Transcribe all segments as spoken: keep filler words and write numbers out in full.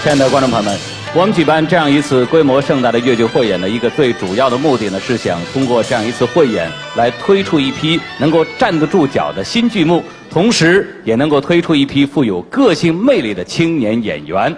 亲爱的观众朋友们，我们举办这样一次规模盛大的越剧汇演的一个最主要的目的呢，是想通过这样一次汇演来推出一批能够站得住脚的新剧目，同时也能够推出一批富有个性魅力的青年演员。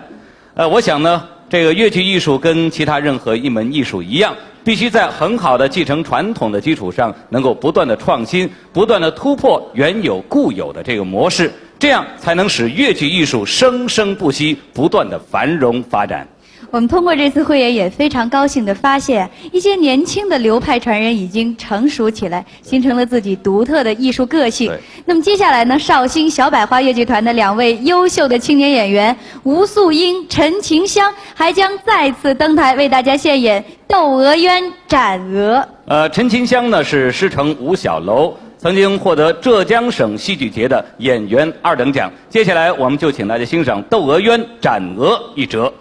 呃，我想呢，这个越剧艺术跟其他任何一门艺术一样，必须在很好的继承传统的基础上，能够不断的创新，不断的突破原有固有的这个模式，这样才能使越剧艺术生生不息，不断的繁荣发展。我们通过这次汇演也非常高兴的发现，一些年轻的流派传人已经成熟起来，形成了自己独特的艺术个性。那么接下来呢，绍兴小百花越剧团的两位优秀的青年演员吴素英、陈琴香还将再次登台，为大家献演《窦娥冤斩娥》。呃，陈琴香呢是师承吴小楼，曾经获得浙江省戏剧节的演员二等奖。接下来我们就请大家欣赏《窦娥冤斩娥》一折。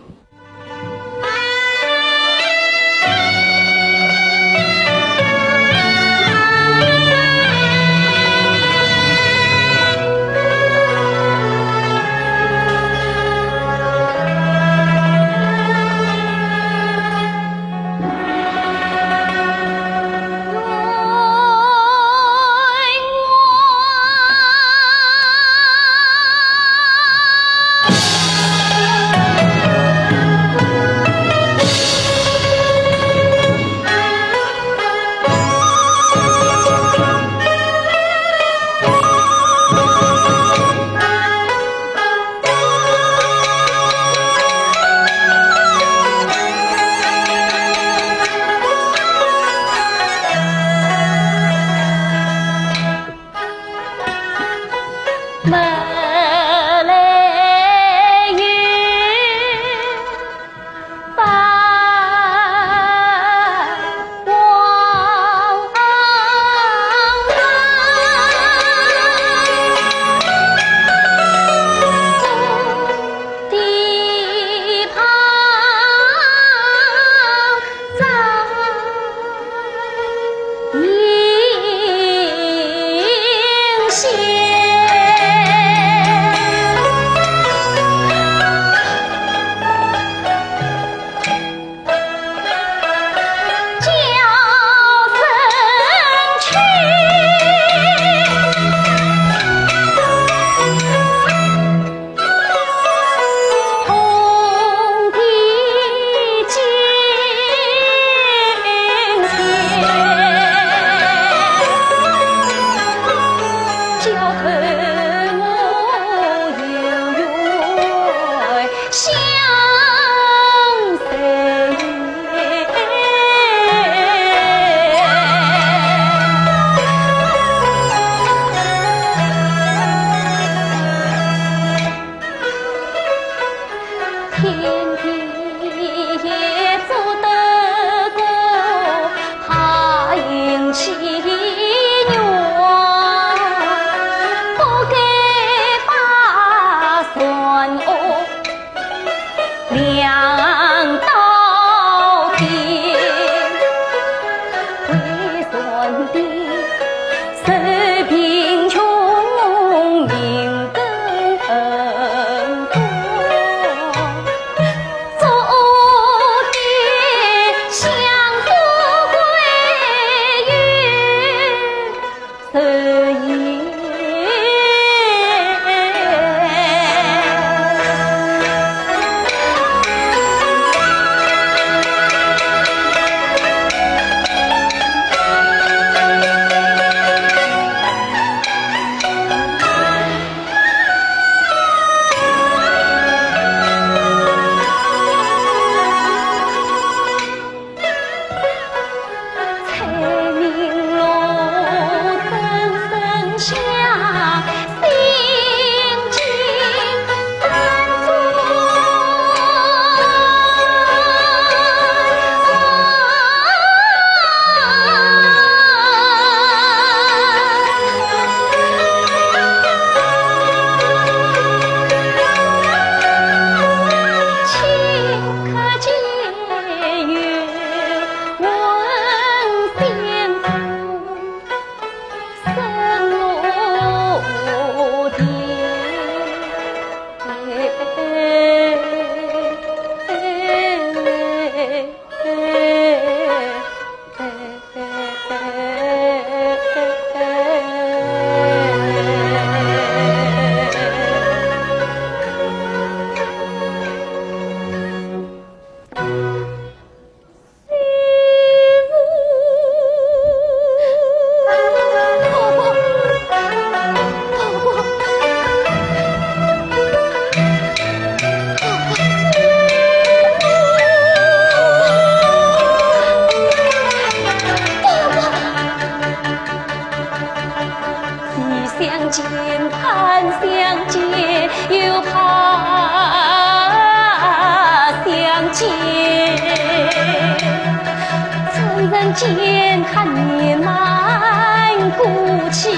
见看年满过期，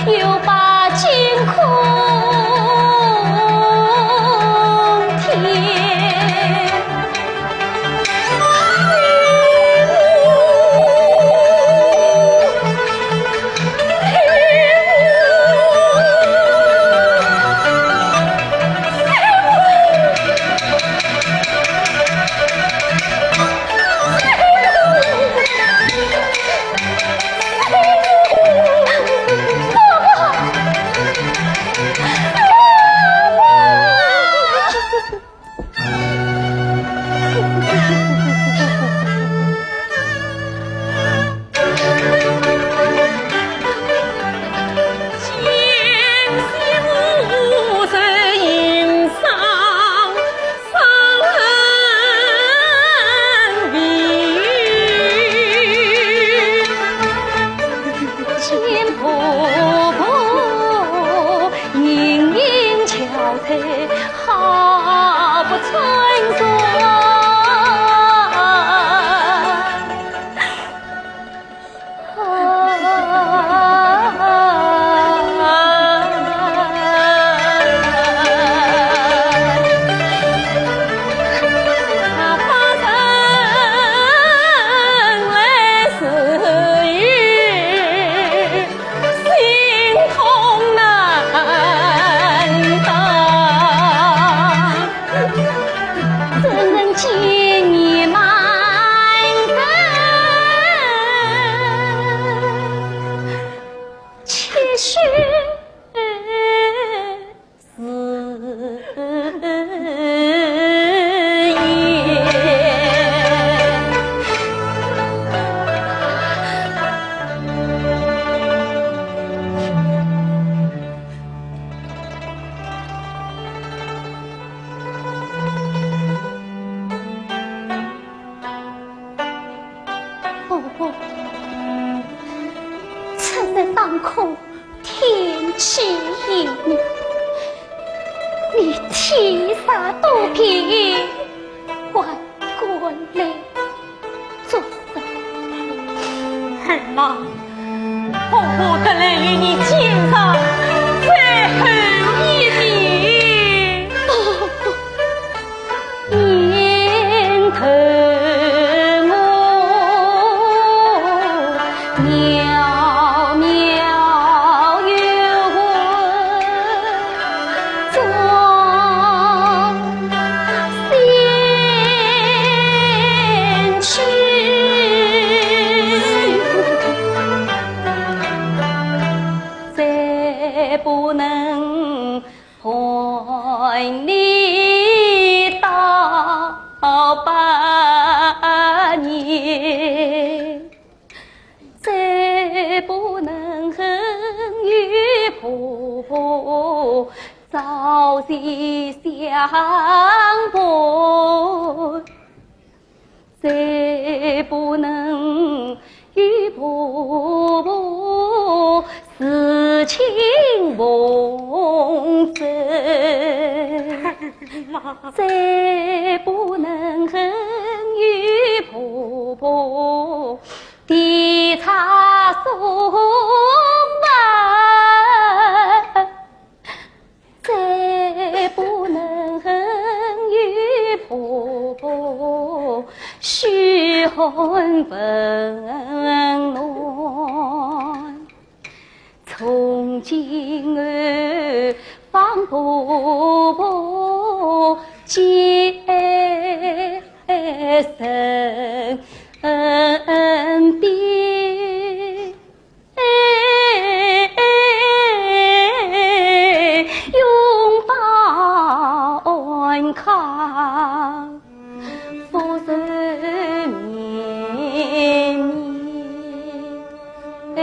又把惊空天。婆婆，此事当可天赐于你，你天煞多病，还过来作甚？二郎，婆婆特来与你见上最后一面。念头我渺渺有魂中仙去，再不能 伴你到百年，再不能与婆婆朝夕相伴。 再不能与婆婆私情奉赠，再不能与婆婆添茶送饭。 再不能与婆婆嘘寒问暖，从今后望婆婆见身边。 拥抱安康，福寿绵绵。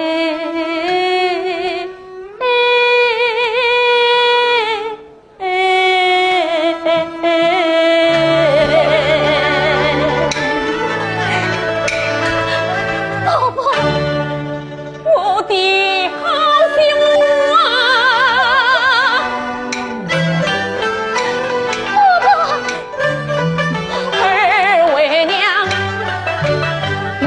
婆婆，我的好媳妇啊！婆婆，二为娘，梦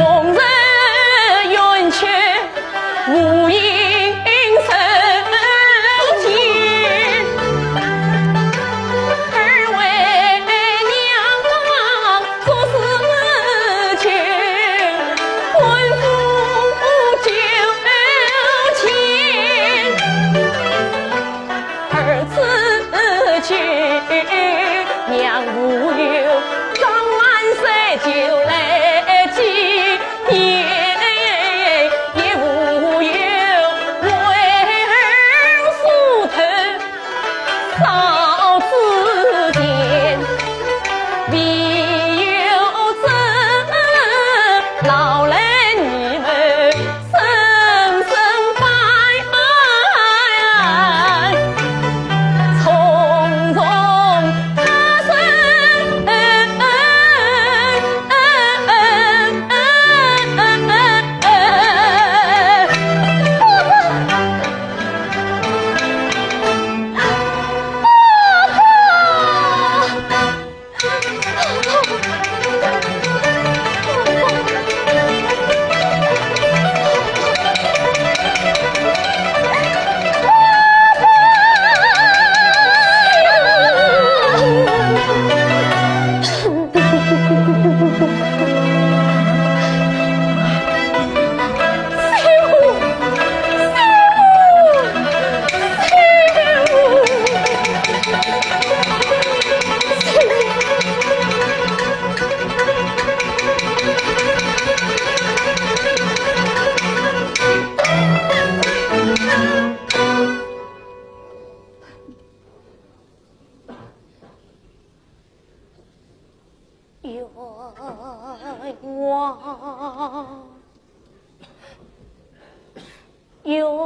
冤枉，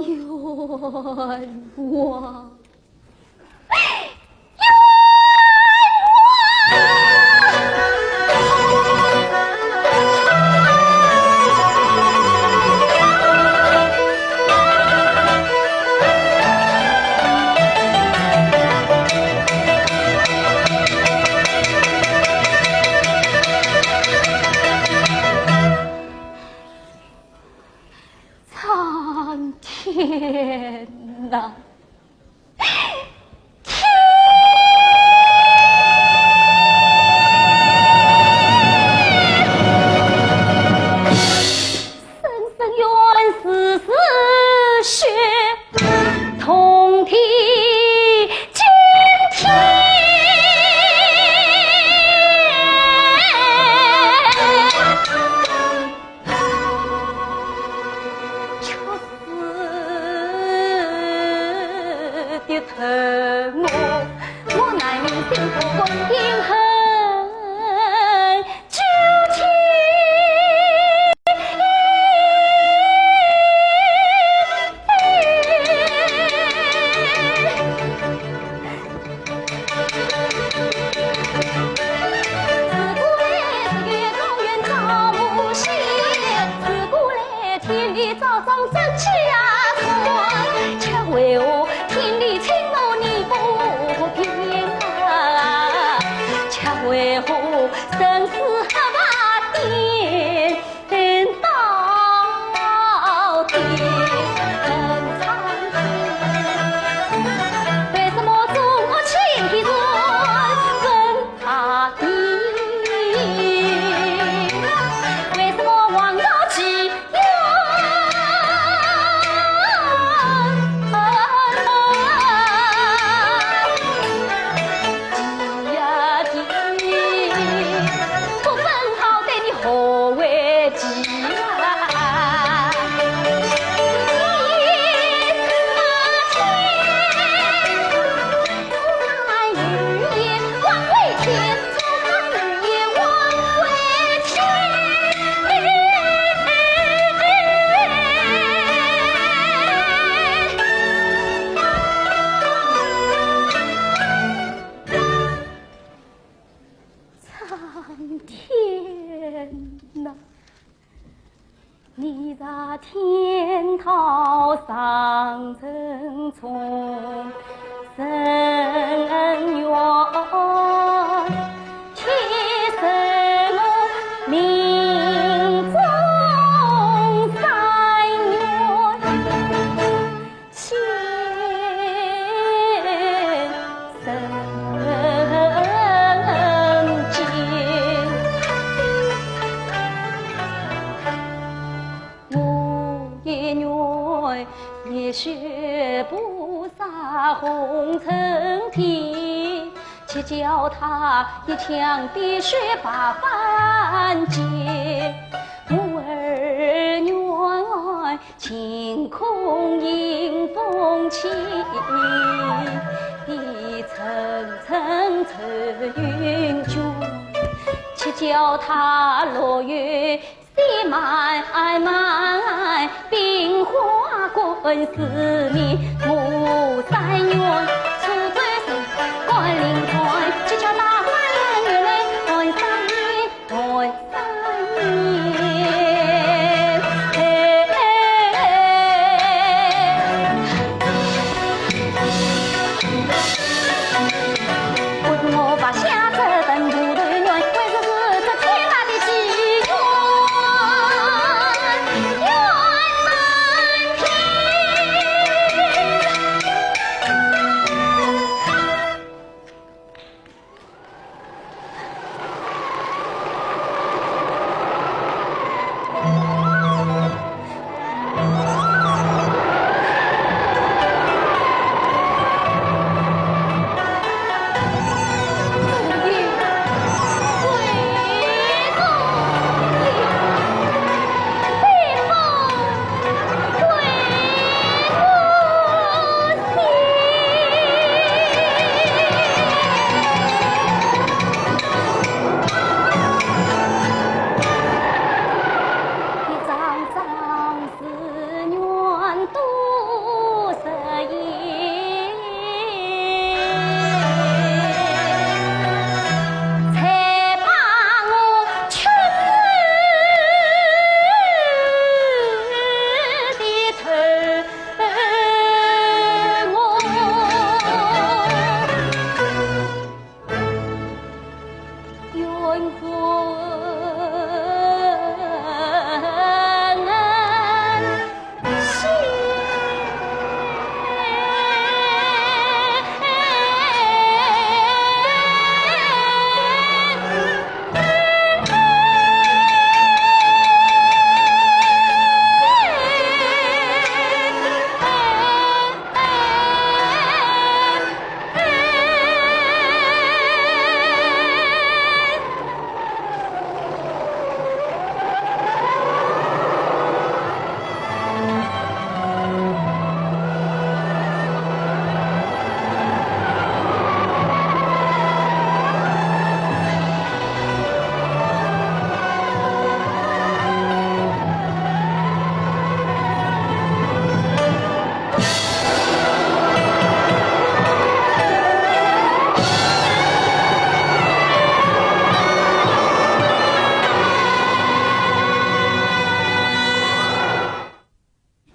冤枉。苍天呐！ 苍天呐！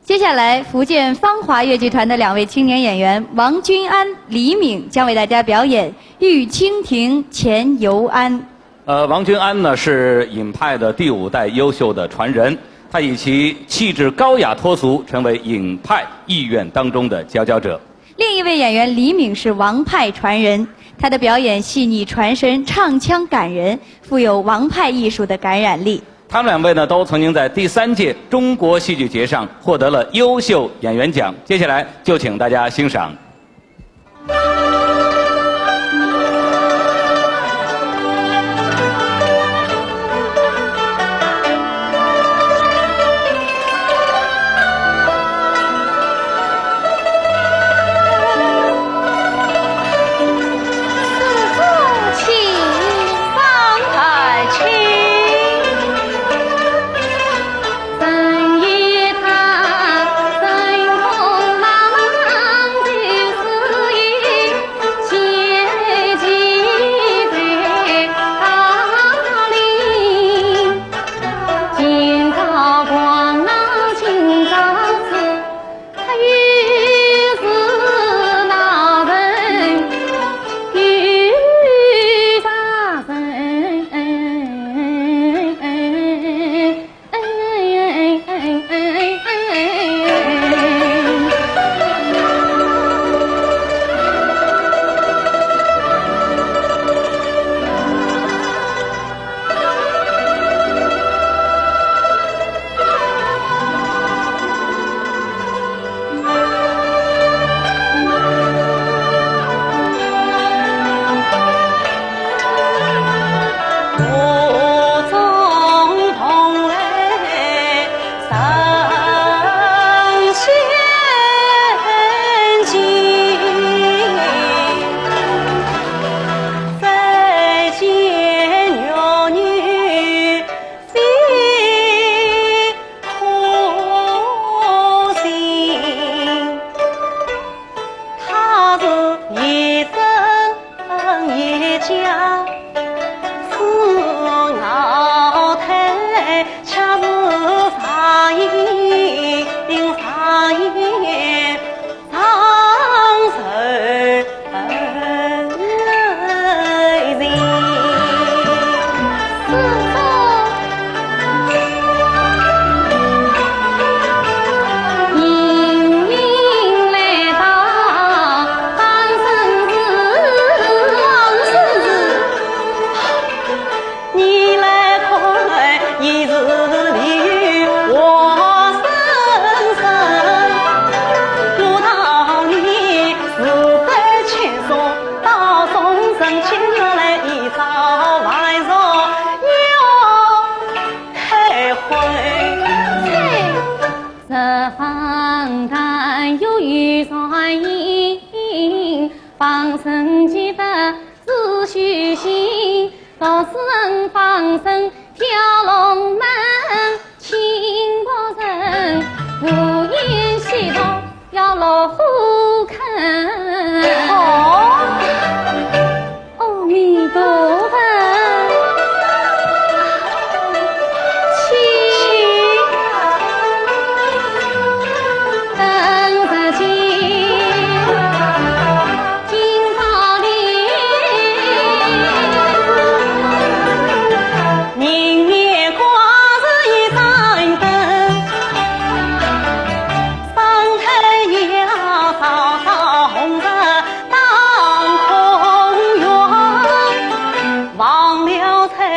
接下来，福建芳华越剧团的两位青年演员王君安、李敏将为大家表演《玉蜻蜓·钱尤安》。呃，王君安呢，是尹派的第五代优秀的传人，他以其气质高雅脱俗，成为尹派艺苑当中的佼佼者。另一位演员李敏是王派传人，他的表演细腻传神，唱腔感人，富有王派艺术的感染力。 他们两位呢，都曾经在第三届中国戏剧节上获得了优秀演员奖。接下来就请大家欣赏。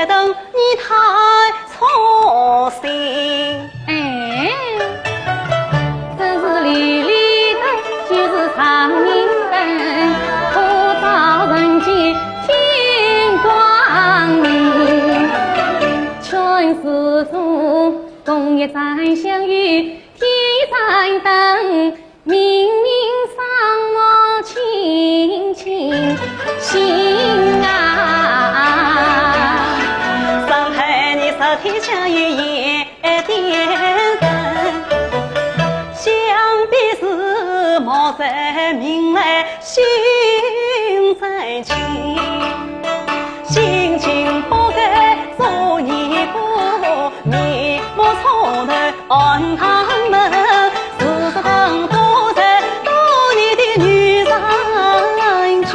等你太操心。哎，真是离离得就是常人等，可造人间添光明。全是做共一盏香与天上灯， 明明赏我清清醒啊。上海你十天香与夜点灯，想必是莫再明来心再清。心情不该昨日过，面目错头 暗堂门，时时等都在等你的女人眷，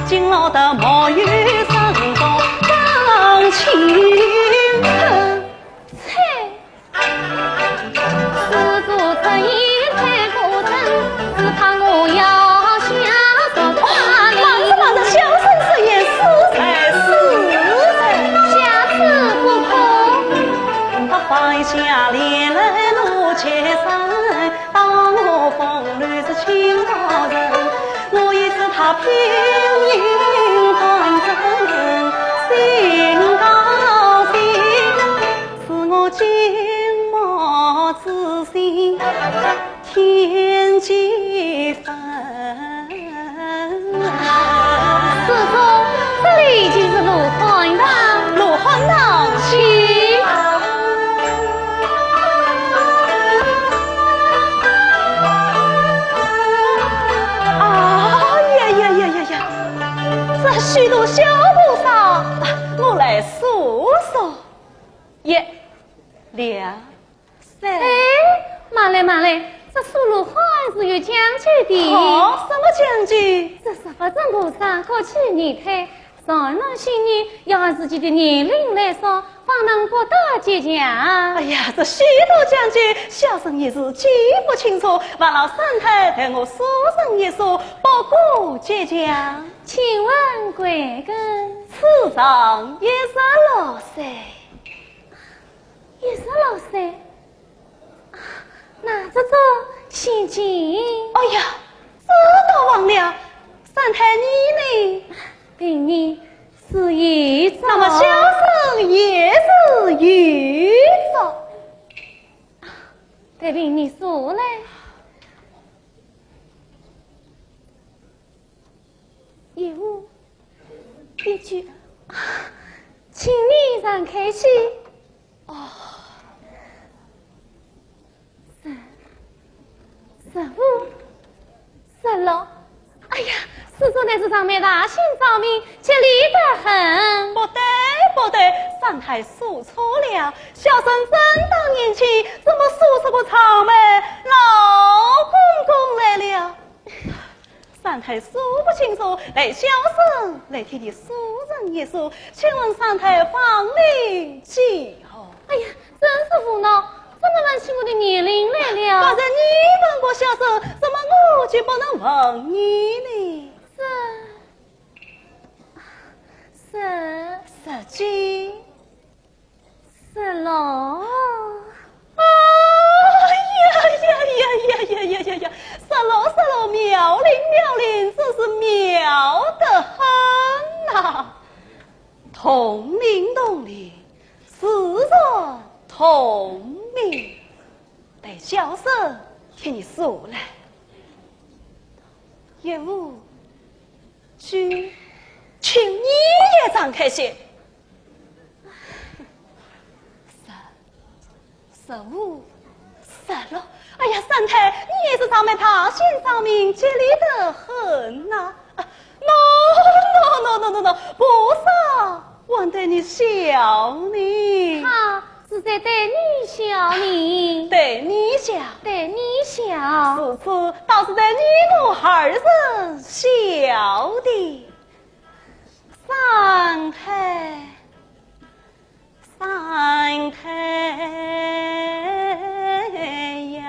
今朝的没有上当当亲。切！是做出一太过分，只怕我要下手打你。慢着，慢着，小生失言，是才是才。下次不可。 他放下脸来怒气生，当我风流是清高人，我也知他品行端正，心高兴，是我金毛之心。 添几分。师兄，这里就是罗汉堂。罗汉堂，请。啊呀呀呀呀呀！这许多小菩萨，我来数数。一、两、 哎，慢来，慢来，这数罗汉是有讲究的。哦，什么讲究？这是法身菩萨各具仪态，善男信女要按自己的年龄来数，方能不打结强。哎呀，这许多讲究，小生一时记不清楚，烦劳三太代我数上一数，不过结强。请问贵根？此上一十六岁。 一十六岁？啊，那这种心境？哎呀，这倒忘了，三太你呢？比你是一岁。那么小生也是一岁。对比你数嘞？ 一五一九，请你让开些。哦，十，十五，十六。哎呀，师兄乃是长辈大姓长名，吉利得很。不对，不对，三太数错了，小生真当年轻，怎么数出个长辈老公公来了？ 三太数不清楚，待小生来替你数上一数，请问三太芳龄几何？哎呀，真是无奈，怎么问起我的年龄来了？刚才你问过小生，怎么我就不能问你呢？这，这，十几。 十六。哎呀呀呀呀呀呀呀呀呀！十六，十六，妙龄，妙龄，真是妙得很呐！同龄，同龄，自然同名。待小生替你数来。一五九，请你也张开些。 十，十五，十六。哎呀，三太，你也是长辈大姓长名，吉利得很呐。啊，喏，喏，喏，菩萨还对你笑呢。他是在对你笑呢。对你笑。对你笑。如此，倒是对你我二人笑的。 三太，三太呀！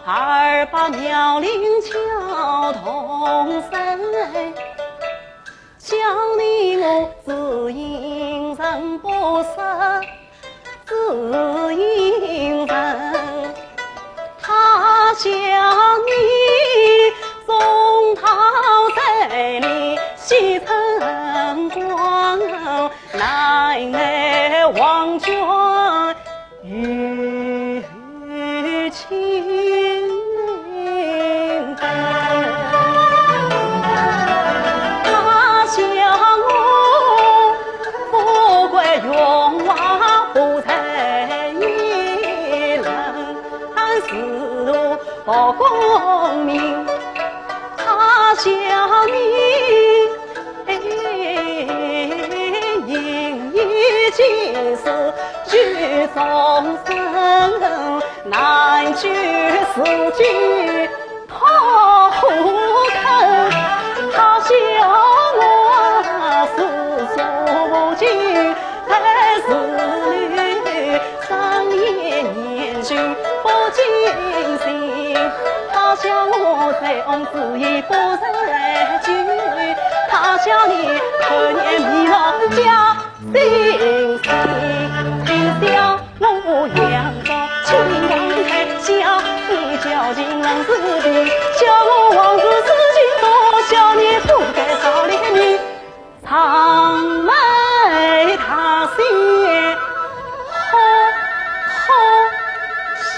二八妙龄教童声，教你我知音人不识知音人。他教你种桃在你西城关，南来黄泉 与清灯。他教我富贵荣华不在一人，但是我不功名。他教你 一生一世救众生，难救自己脱火坑。他教我四书五经，但是你商业研究不尽心。他教我醉翁之意不在酒，他教你看眼迷了家。 心心。今宵我杨桃清风开，笑你矫情人子弟，笑我往事似锦书，笑你不改少年命，长眉大写，呵呵笑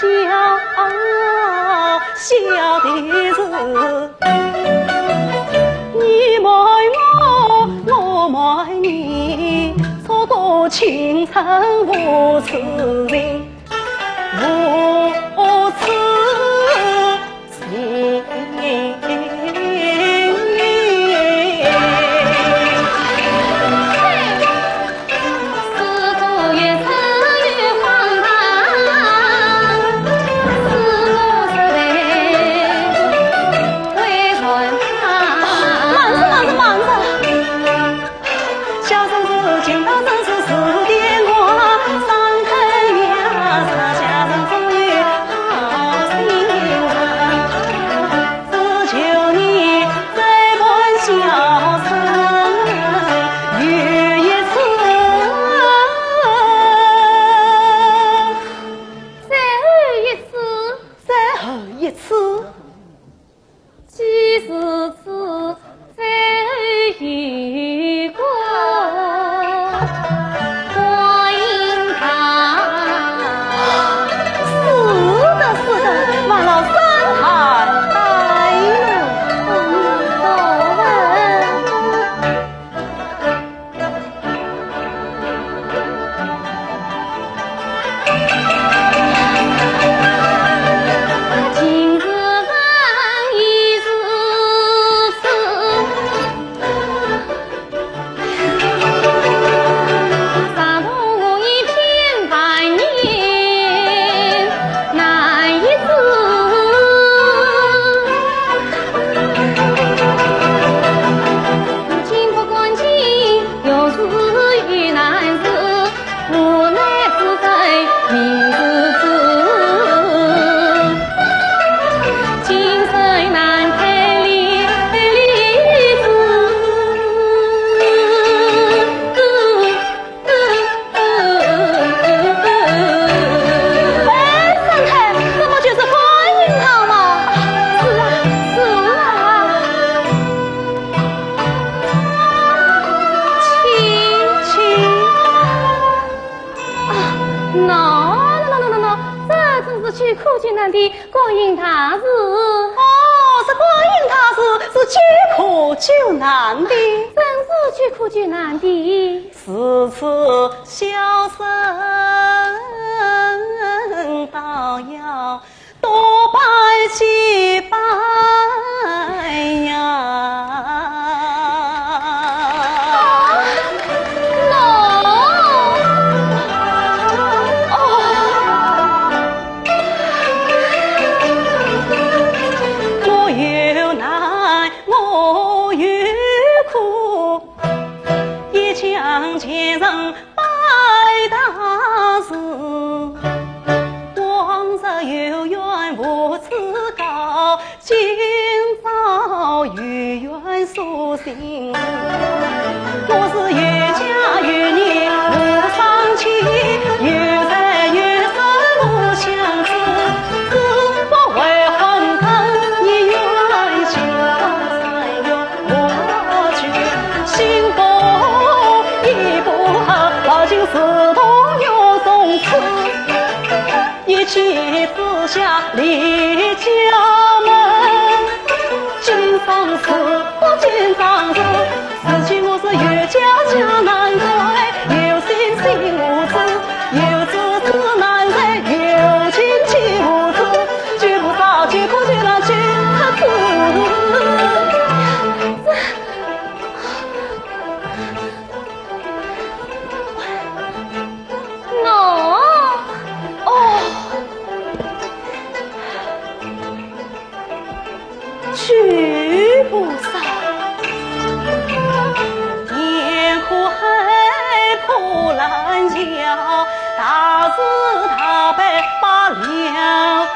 笑的是。 你瞒我，我瞒你，错过青春无此情，无此情。 慢着，慢着，慢着！ 最后一次。最后一次。既如此，再有个观音堂。是的，是的，马老三太白了。哎，三太，这不就是观音堂吗？是啊，是啊。请，请。啊，喏，喏，喏，喏，喏，这正是救苦救难的观音大士。哦，是观音大士，是救苦救难的。真是救苦救难的。 如此小生倒要多拜几拜呀。我有难，我有苦，一腔前程 拜大士，往日有缘今朝有缘书信，我是有家有业无双妻，有财有势无相助，只不为混灯一愿，心高山远我去，心不一不好，抱紧自动又从此。 一气之下离家门。今生死不见长日，如今我是有家家难归，有心心无主，有主子难在，有情妻无子，救不着，救苦救难救他子。喏，哦，去不少。严寒破烂桥，大慈大悲把良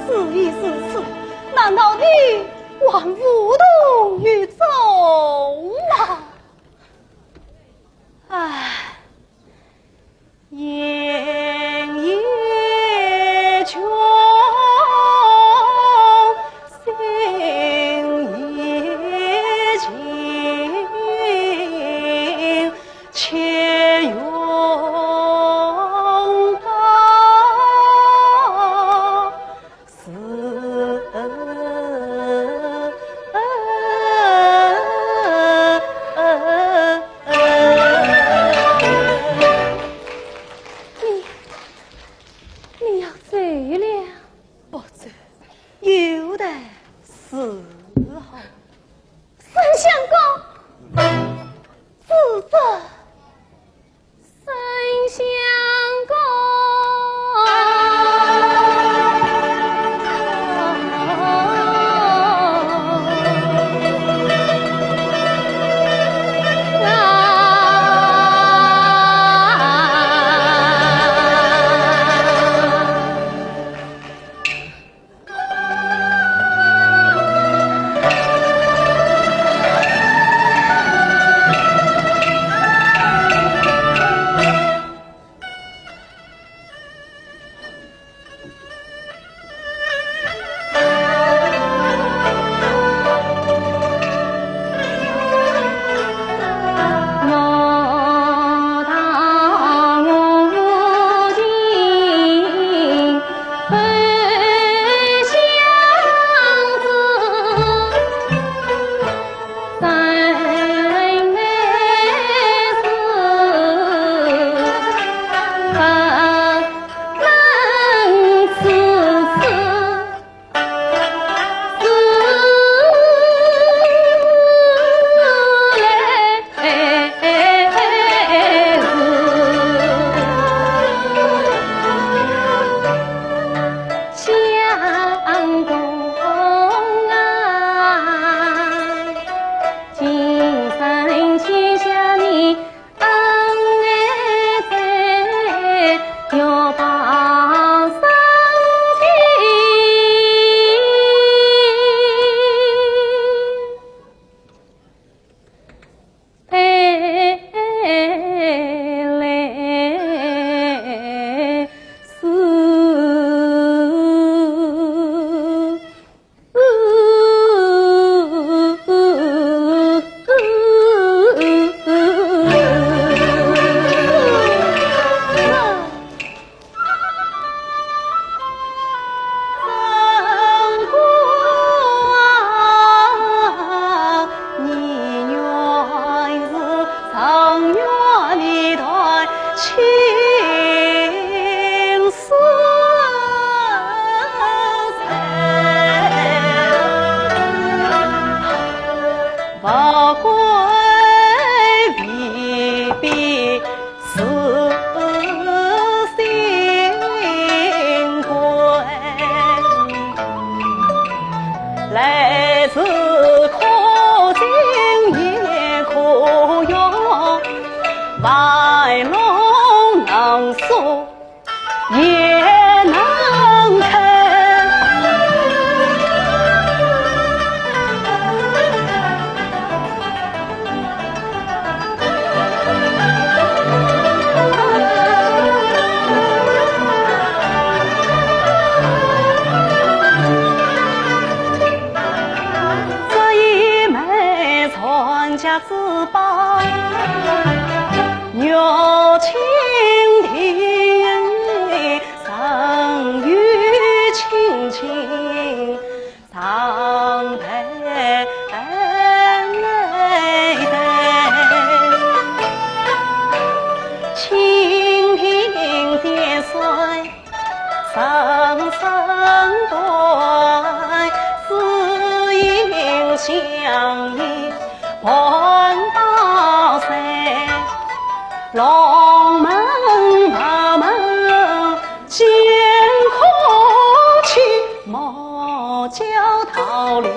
事已至此，难道你还无动于衷吗？唉，言也穷，心也静，且用刀 是。你，你要走了？不走，有的是好。沈相公，子侄。 沈相公。子报，玉蜻蜓，人与卿卿长陪等。蜻蜓点水声声断，只影相依 半道山，龙门佛门尽空去，莫教桃李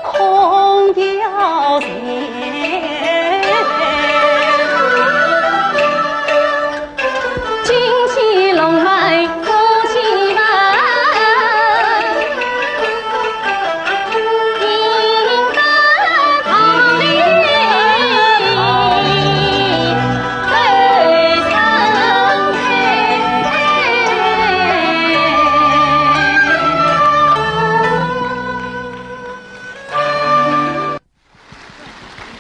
空雕前。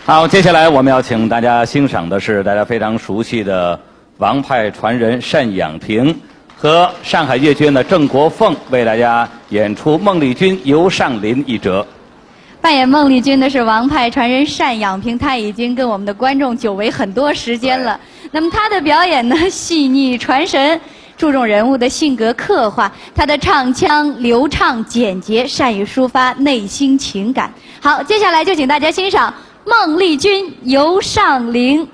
好，接下来我们要请大家欣赏的是大家非常熟悉的王派传人单养平和上海越剧院的郑国凤为大家演出孟丽君游上林一折。扮演孟丽君的是王派传人单养平，她已经跟我们的观众久违很多时间了。那么她的表演呢，细腻传神，注重人物的性格刻画，她的唱腔流畅简洁，善于抒发内心情感。好，接下来就请大家欣赏 孟丽君游上林。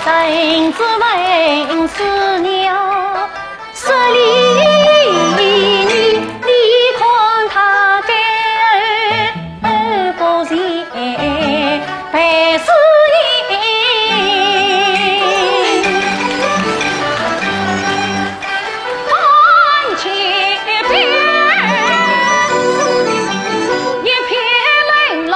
人之问是鸟，是礼你，你看他的耳不见，百是也。看前边，一片冷落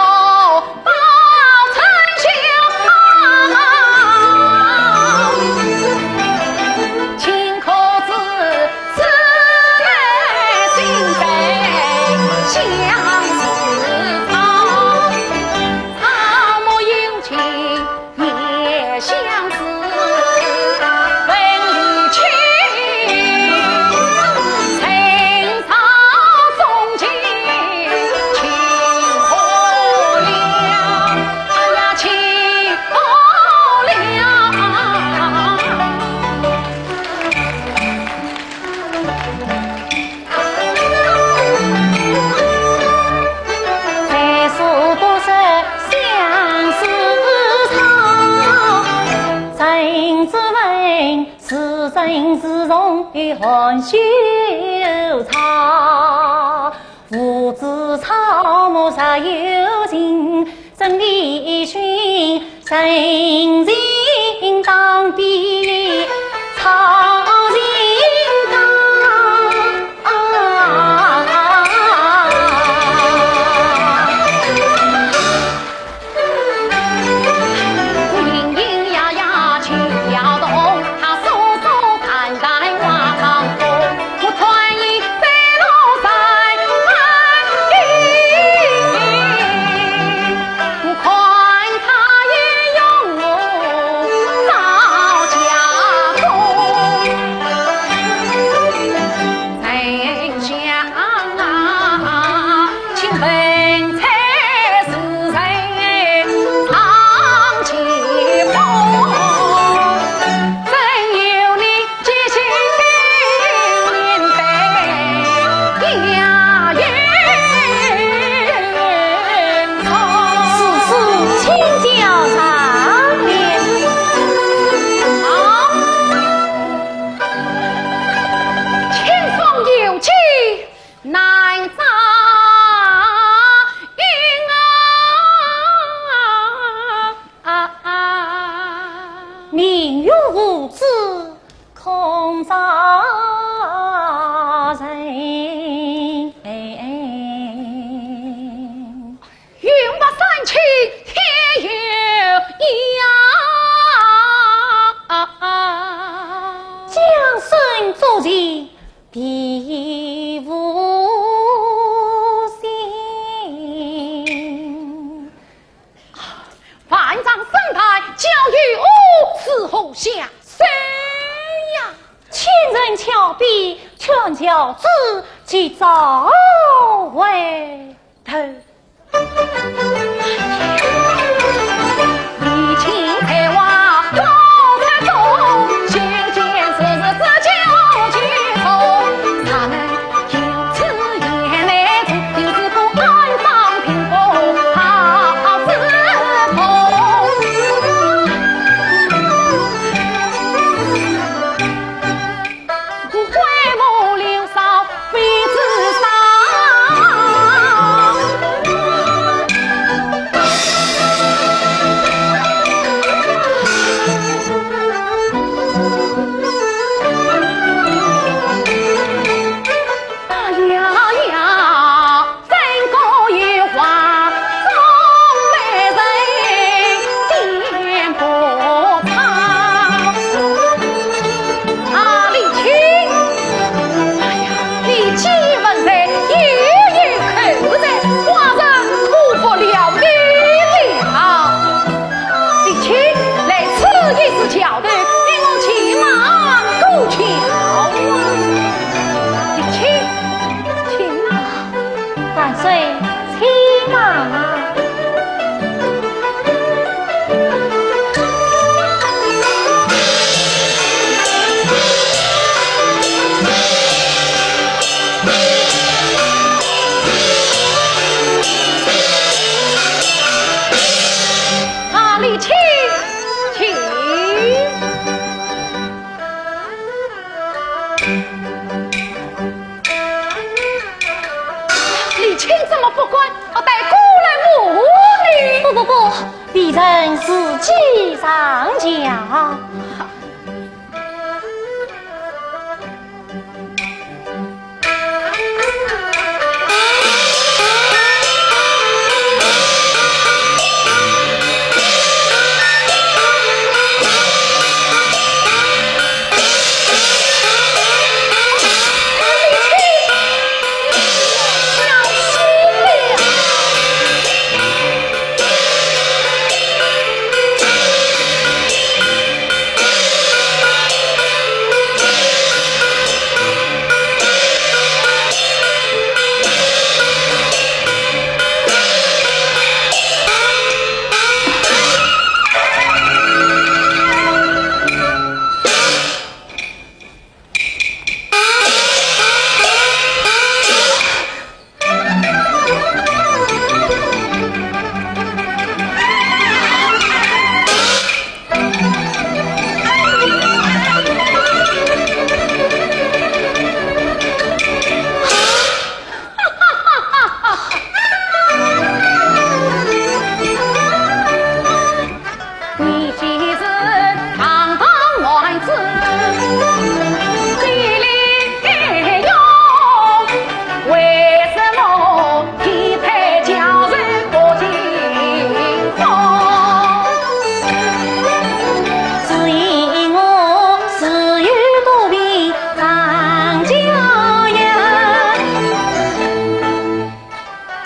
计上桥。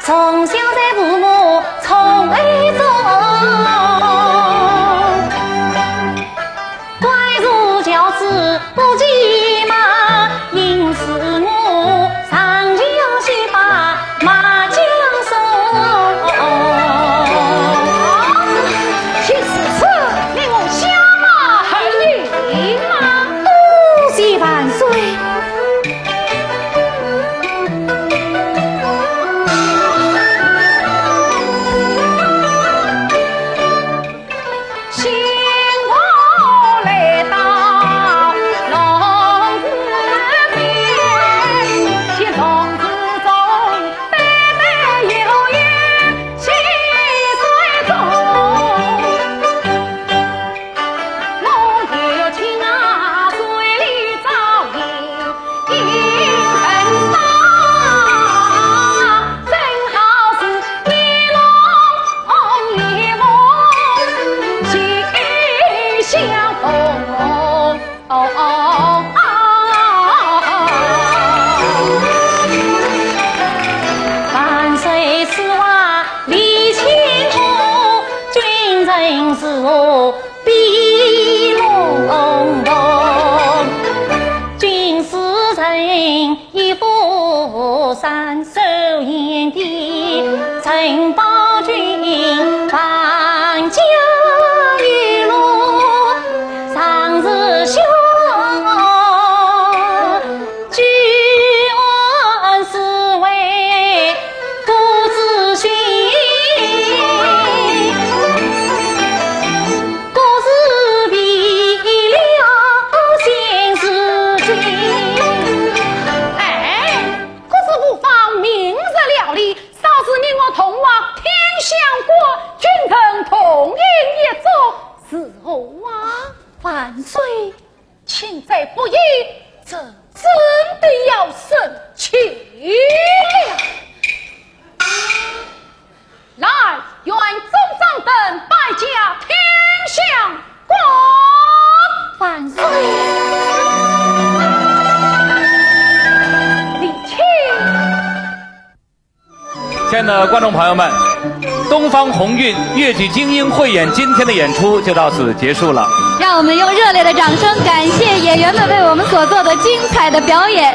从小在父母宠爱中，关如教子不及马，因此我常常去把马缰绳。既是此，你我相马还有马。多谢万岁。哎，可是无妨，明日料理，稍时你我同往天香馆，君臣同饮一桌，如何啊？万岁， 请再不言，朕真的要生气了。来，愿众掌灯摆驾天香馆。万岁。你请。 亲爱的观众朋友们，东方红韵越剧精英汇演今天的演出就到此结束了。让我们用热烈的掌声感谢演员们为我们所做的精彩的表演。